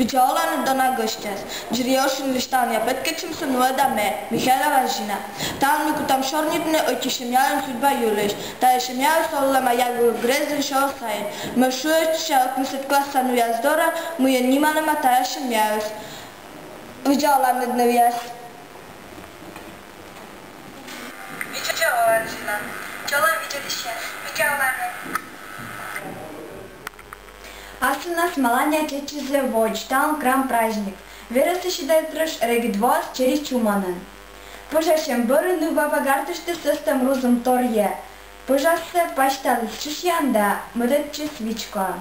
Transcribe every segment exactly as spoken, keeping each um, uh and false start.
Видза оланныд, дона гӧсьтъяс! Дзиръя ӧшинь висьталанъя петкӧдчӧмсӧ нуӧда ме, Михайлова Зина. Талун ми кутам сёрнитны ӧти семьялӧн судьба йылысь. Тайӧ семьяыс олӧма Ягур грездын сёрӧ сайын. Ме шыӧдча ӧкмысӧд класса нуяс дорӧ, мыйӧн нималӧма тайӧ семьяыс. Видза оланныд, нывъяс! Видза оланныд, Зина! Чолӧм, видзӧдысьяс, видза оланныд! Асывнас Маланья чеччис зэв водз, талун крам праздник. Верӧсыс Сидор Трӧш регыд воас чери чуманӧн. Пӧжасьӧм бӧрын ныв-баба гартыштіс сӧстӧм рузум торъя. Пӧжассӧ пасьталіс шысьяӧн да мӧдӧдчис вичкоӧ.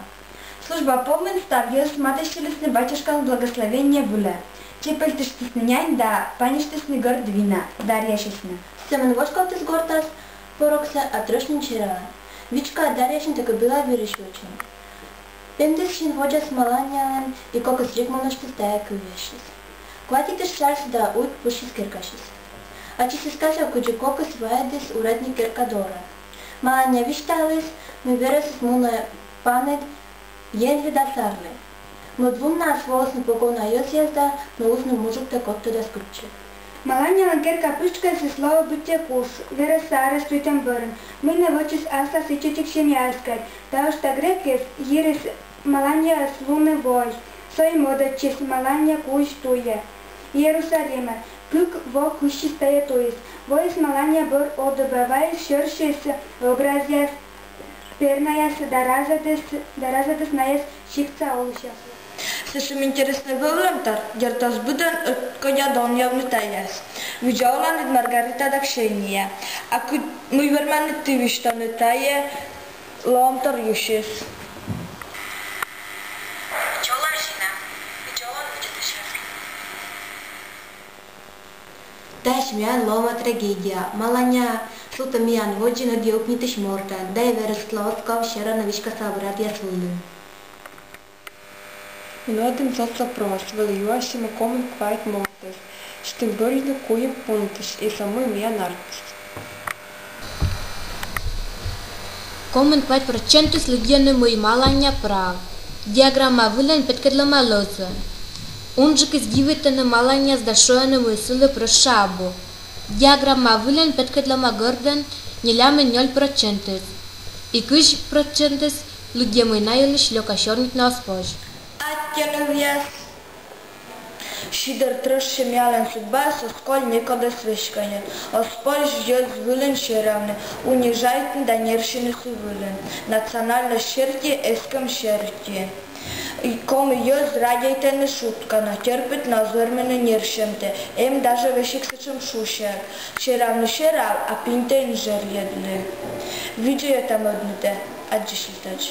Служба помын став йӧз матыстчылісны батюшкалӧн благословение вылӧ. Чепӧльтыштісны нянь да паньыштісны гӧрд вина, даръясисны. Сӧмын воськовтіс гортас порогсӧ, а Трӧш нин сералӧ. Вичкоӧ даръясьӧм да кӧбыла вирысь вӧчӧм. Пемдіс син водзас Маланьялӧн и кокыс регмоныштіс тайӧ кывъяссьыс. Кватитыштіс шальсӧ да уйт пышйис керкасьыс. Ачыс эз казяв, кыдзи кокыс вайӧдіс урядник керка дорӧ. Маланья висьталіс, мый верӧсыс мунӧ паныд енлы да сарлы. Мӧд луннас волісны погона йӧзъяс да нуисны мужиктӧ кодтӧдас кытчӧ. Маланьялӧн керка пытшкӧсыс лои быттьӧ куш, верӧс сарӧс сувтӧм бӧрын, мый нӧ вӧчис аслас ичӧтик семьяыскӧд. Таысь грекъяс йирис Маланьяӧс лунӧ-воӧ. Со и мӧдӧдчис Маланья кузь туйӧ, Иерусалимӧ. Кык во кыссис тайӧ туйыс. Воис Маланья бӧр Одуба, вайис сьӧрсьыс, образъяс, пернаяс да разӧдіс, да разӧдіс найӧс сиктса олысьяслы. Сэтшӧм интереснӧй вӧвлӧмтор, дерт оз быдӧн ӧткодя донъявны тайӧс. Видза оланныд, Маргарита да Ксения. А кыдз, мый верманныд ті висьтавны тайӧ лоӧмтор йывсьыс? Видза оланныд, Зина! Видза оланныд, видзӧдысьяс! Тайӧ семьяын лоӧма трагедия. Маланья сувтӧ миян водзын ӧдйӧ укмысдас мортӧн, да и верӧсыслы оз ков серавны вичкоса обрядъяс вылын. Мунӧдӧн соцопрос вылӧ юасьӧма комын квайт мортӧс. Сэтӧн бӧрйисны куим пунктысь, и со мый миян артмис. Комын квайт процентыс лыддьӧны, мый Маланья прав. Диаграмма вылын петкӧдлӧма лӧзӧн. Унджыкыс дивитӧны Маланьяс да шуӧны, мый сылы прӧща абу. Диаграмма вылын петкӧдлӧма гӧрдӧн нелямын нёль процентыс. И кызь процентыс лыддьӧ, мый на йылысь лёка сёрнитны оз позь. Аттьӧ, нывъяс! Сидор Трӧш семьялӧн судьбаыс оз коль некодӧс веськӧны, оз позь йӧз вылын серавны, унижайтны да нерсьыны сы вылын национальность серти, эскӧм серти. И коми йӧз радейтӧны шутка, но терпитны оз вермыны нерсьӧмтӧ, эм даже весиг сэтшӧм шусяг: серавны серав, а пиньтӧ инженеръяслы. Видзӧй ӧта-мӧдны тэ, аддзысьлытӧдз.